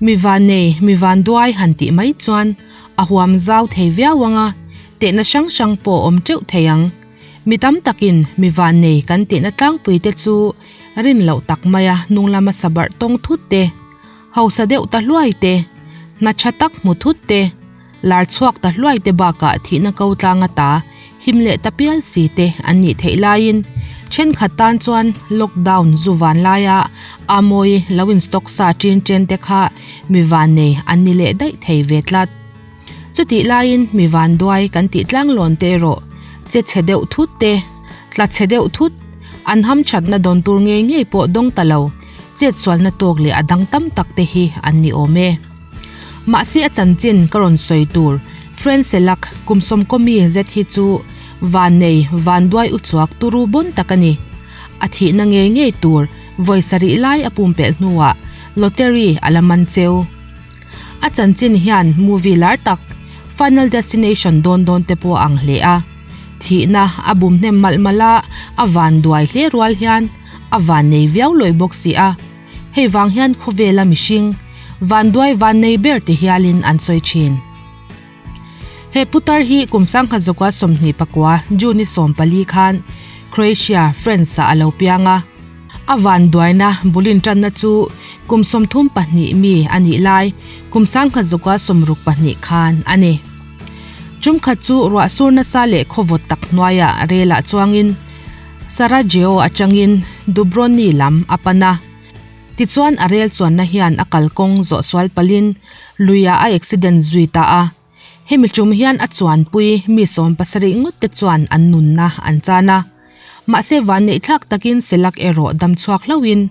Mi vannei, mi vanduai han tih mai chuan a huam zau thei viau ang a, tehna hrang hrang pawh awm teuh thei ang. Mi tam takin mi vannei kan tihna tlangpui te chu rin loh tak maia hnung lama sabarh tawng thut te, hausa deuh ta hluai te, hna tha tak hmu thut te, lar chhuak ta hluai te bakah thihna ko tlang ata him leh ta pial si te an nih theih laiin thenkhat tan chuan lockdown zu van laia a mawi lo in stock sa ṭin ṭen te kha mi vannei an ni leh daih thei ve tlat. Chutih laiin mi vanduai kan tih tlanglawn te erawh che chhe deuh thut te, tla chhe deuh thut, an hamthatna dawn tur ngei ngei pawh dawng ta lo, chetsualna tawk leh a dang tam tak te hi an ni awm e. Mahse a chanchin ka rawn sawi tur Friend Selak kum sawmkawmi zet hi chu vannei vanduai uchuak turu bawn tak a ni. A thihna ngei ngei tur vawi sarih lai a pumpelh hnuah lottery a la man cheu. A chanchin hian movie lar tak Final Destination dawn dawn te pawh a ang hle a. Thihna a bum hnem malh malh a, a vanduai hle rual hian a vannei viau lawih bawk si a. Hei vang hian khawvela mihring vanduai vannei ber ti hialin an sawi thin. He putar hi kum sangha zawka 24 June 14 khan Croatia, France ah a lo piang a. A vanduaina bulin tanna chu kum 32 mi a nih lai kum sangha zawka 62 khan a ni. Tumkhat chu ruah sur nasa leh khawvawt tak hnuaiah relah chuangin Sarajevo atangin Dubrovnik lam a pan a. Tichuan a rel chuanna hian a kalkawng zawh sual palin luiah a accident zui ta a. Hemi tum hian a chuanpui mi 70 ngawt te chuan an nunna an chan a. Mahse vanneih thlak takin Selak erawh dam chhuak hlauhin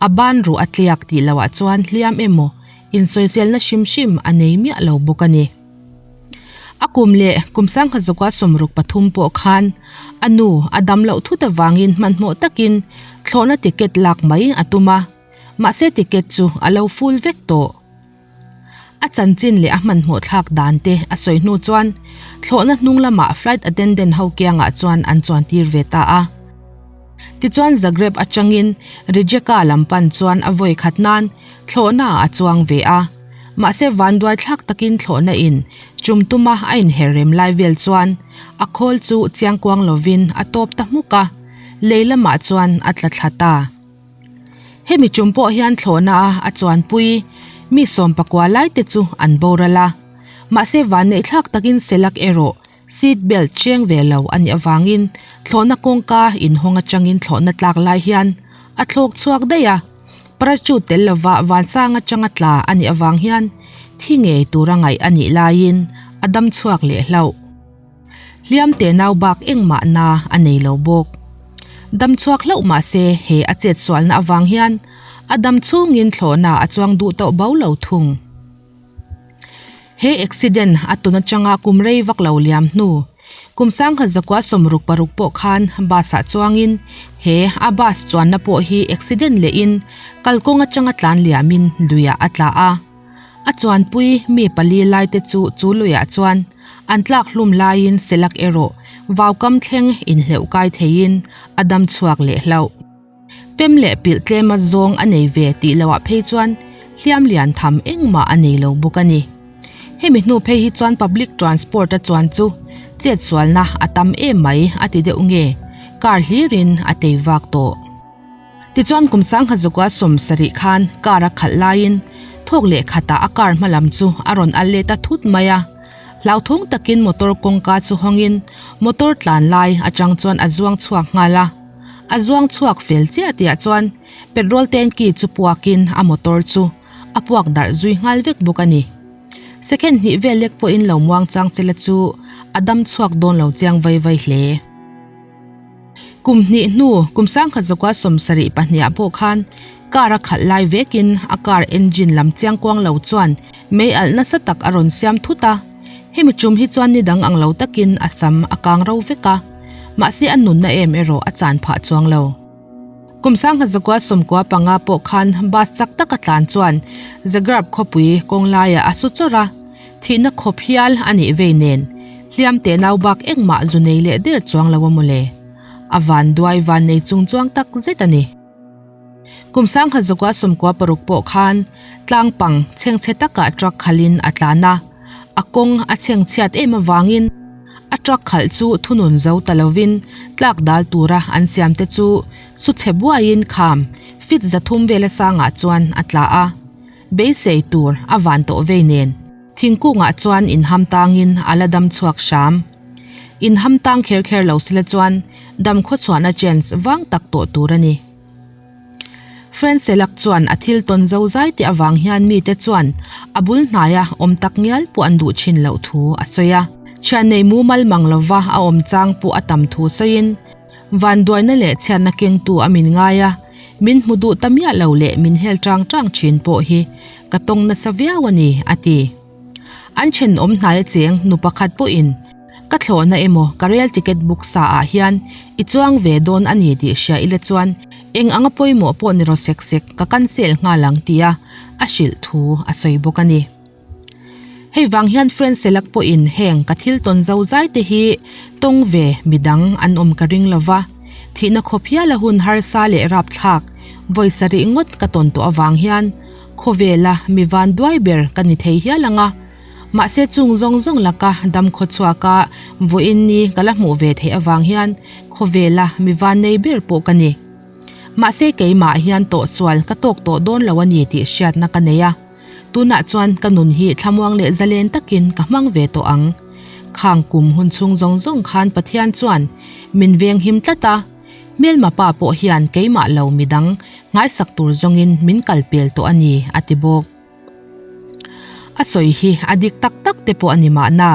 a ban ruh a tliak tih loah chuan hliam emaw insawiselna hrim hrim a nei miah lo bawk a ni. A kum leh kum sangha zawka 63 pawh khan a nu a dam loh thut avangin hmanhmawh takin thlawhna ticket lak mai a tum a, mahse ticket chu a lo full vek tawh. A chanchin leh a hmanhmawh thlak dan te a sawi hnu chuan thlawhna hnung lamah flight attendant ho kiangah chuan an chuan tir ve ta a. Tichuan Zagreb atangin Rijeka lam pan chuan a vawi khat nan thlawhna a chuang ve a. Mahse vanduai thlak takin thlawhna in chum tuma a inher rem lai vel chuan a khawl chu chiangkuang lovin a tawp ta hmuk a, lei lamah chuan a tla thla ta. Hemi chum pawh hian thlawhna a a chuanpui mi 19 lai te chu an boral a. Mahse vanneih thlak takin Selak erawh seat belt cheng ve lo a nih avangin thlawhna kawngka inhawng atangin thlawhna tlak lai hian a thlawk chhuak daih a. Parachute tel lova vansang atanga tla a nih avang hian thi ngei tura ngaih a nih laiin a dam chhuak leh hlauh. Hliam te nau bak engmah na a nei lo bawk. Dam chhuak hlauh mahse he a chet sualna avang hian a dam chhungin thlawhna a chuang duh tawh bo lo thung. He accident a tun atanga kum rei vak lo liam hnu kum sangha zakua 66 pawh khan bus ah chuangin he a bus chuanna pawh hi accident lehin kalkawng atanga tlan liamin luiah a tla a. A chuanpui mi pali lai te chu chu luiah chuan an tlak hlum laiin Selak erawh vaukam thleng inhleuh kai theiin a dam chhuak leh hlauh. Pem leh pilh tlema zawng a nei ve tih loah phei chuan hliam lian tham engmah a nei lo bawk a ni. Hemi hnu phei hi chuan public transport a chuan chu chet sualna a tam em mai a ti deuh nge car hlirin a tei vak tawh. Tichuan kum sangha zawka 70 khan car a khalh laiin thawk leh khatah a car hmalam chu a rawn al let a thut mai a. Hlauthawng takin motor kawngka chu hawngin motor tlan lai atang chuan a zuang chhuak nghal a. A zuang chhuak fel chiah tihah chuan petrol tanki chu puakin a motor chu a puak darh zui nghal vek bawk a ni. Second hnih vel lek pawhin lo muang chang sela chu a dam chhuak dawn lo chiang vai vai hle. Kum hnih hnu kum sangkhat zawka 72 pawh khan car a khalh lai vekin a car engine lam chiang kuang lo chuan mei alh nasa tak a rawn siam thut a. Hemi tum hi chuan ni dang ang lo takin a sam a kang ro vek a. Mahse a nunna em erawh a chan phah chuang lo. Kum sangha zakua 95 pawh khan bus chak tak a tlan chuan Zagreb khawpui kawng laiah a su chawr a. Thihna khawp hial a nih vei nen hliam te nau bak engmah zu nei leh der chuang lo a mawle. A van duai van nei chung chuang tak zet a ni. Kum 1996 pawh khan tlang pang chhengchhe takah truck khalhin a tlan a, a kawng a chhengchhiat em avangin a truck khalh chu thunun zo ta lovin tlak dal tura an siamte chu su chhe buaiin kham fit 300 vela sangah chuan a tla a, beisei tur a van tawh vei nen. Thingkungah chuan inham tangin a la dam chhuak hram. Inham tang kher kher lo sila chuan dam khawchhuahna chance vang tak tawh tur a ni. Friend Selak chuan a thil tawn zo zai te avang hian mite chuan a bul hnaia awm tak ngial pawh an duh thin loh thu a sawi a. Thian nei mumal mang lova a awm chang pawh a tam thu sawiin, Vanduaina leh chhiatna kengtu a min ngai a, min hmu duh ta miah lo leh min hel tang tang thin pawh hi ka tawng nasa viau a ni, a ti. An thenawm hnaia cheng nu pakhat pawhin, Ka thlawhna emaw ka rail ticket book sa ah hian i chuang ve dawn a ni tih hria ila chuan eng anga pawimawh pawh ni raw sek sek ka cancel nghal ang tia a hrilh thu a sawi bawk a ni. Hei vang hian Friend Selak pawhin heng ka thil tawn zo zai te hi tawng ve midang an awm ka ring lova, thihna khawp hial a hun harsa leh rapthlak vawi sarih ngawt ka tawn tawh avang hian khawvela mi vanduai ber ka ni thei hial ang a, mahse chung zawng zawng laka dam khawchhuaka vawiin ni ka la hmuh ve theih avang hian khawvela mi vannei ber pawh ka ni. Mahse keimah hian tawhsual ka tawk tawh dawn lo a ni tih hriatna ka nei a. Tunah chuan ka nun hi thlamuang leh zalen takin ka hmang ve tawh ang. Khang kum hun chhung zawng zawng khan Pathian chuan min veng him tlat a, hmelma pa pawh hian keimah lo midang nghaisak tur zawngin min kal pel tawh a ni, a ti bawk. A sawi hi a dik tak tak te pawh a ni mahna,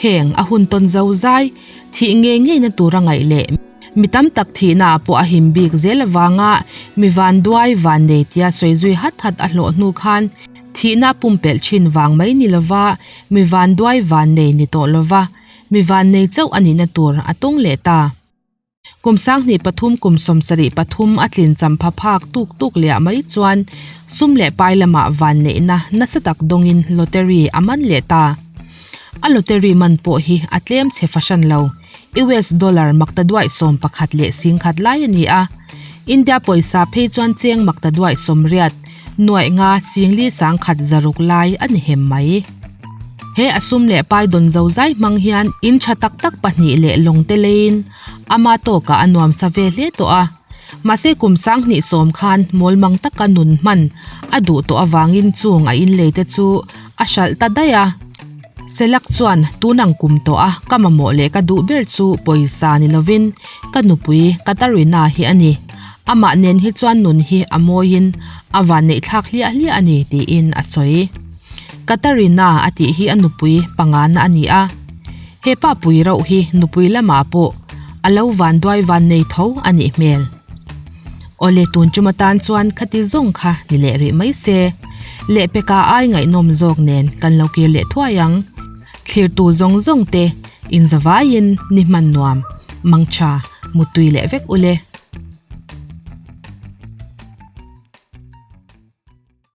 heng a hun tawn zo zai, thih ngei ngeina tura ngaih leh Mi tam tak thihna ah pawh a him bik zel avanga mi vanduai vannei tia sawi zui hat hat a hlawh hnu khan thihna a pumpelh thin vang mai ni lova mi vanduai vannei ni tawh lova mi vannei chauh a nihna tur a tawng leh ta. Kum 2003 kum 73 a tlin champha phak tuk tuk leh ah mai chuan sum leh pai lamah vanneihna nasa tak dawngin lottery a man leh ta. A lottery man pawh hi a tlem chhe fahran lo. US dollar maktaduaih 11 leh 10,000 lai a ni a. India pawisa phei chuan cheng maktaduaih 80, nuaih nga singli 10,000 zaruk lai a ni hem mai. He a sum leh pai dawn zo zai hmang hian in tha tak tak pahnih leh lawng te leiin ama tawkah a nuamsa ve hle tawh a. Mahse kum 2010 khan mawlmang taka nun hman a duh tawh avangin chung a inlei te chu a hralh ta daih a. Selak chuan tunang kum tawh a ka mamawh leh ka duh ber chu pawisa ni lovin ka nupui Katarina hi a ni. Amah nen hi chuan nun hi a mawiin a vanneih thlak hliah hliah a ni tiin a sawi. Katarina a tih hi a nupui pangana a ni a. He pa pui rauh hi nupui lamah pawh a lo vanduai vannei tho a nih hmel. Awle tun chuma tan chuan khati zawng kha ni leh rih mai se. Lehpeka ai ngaihnawm zawk nen kan lo kir leh thuai ang. Thlirtu zawng zawng te inzavaiin ni hman nuam, mangtha, muttui leh vek ule.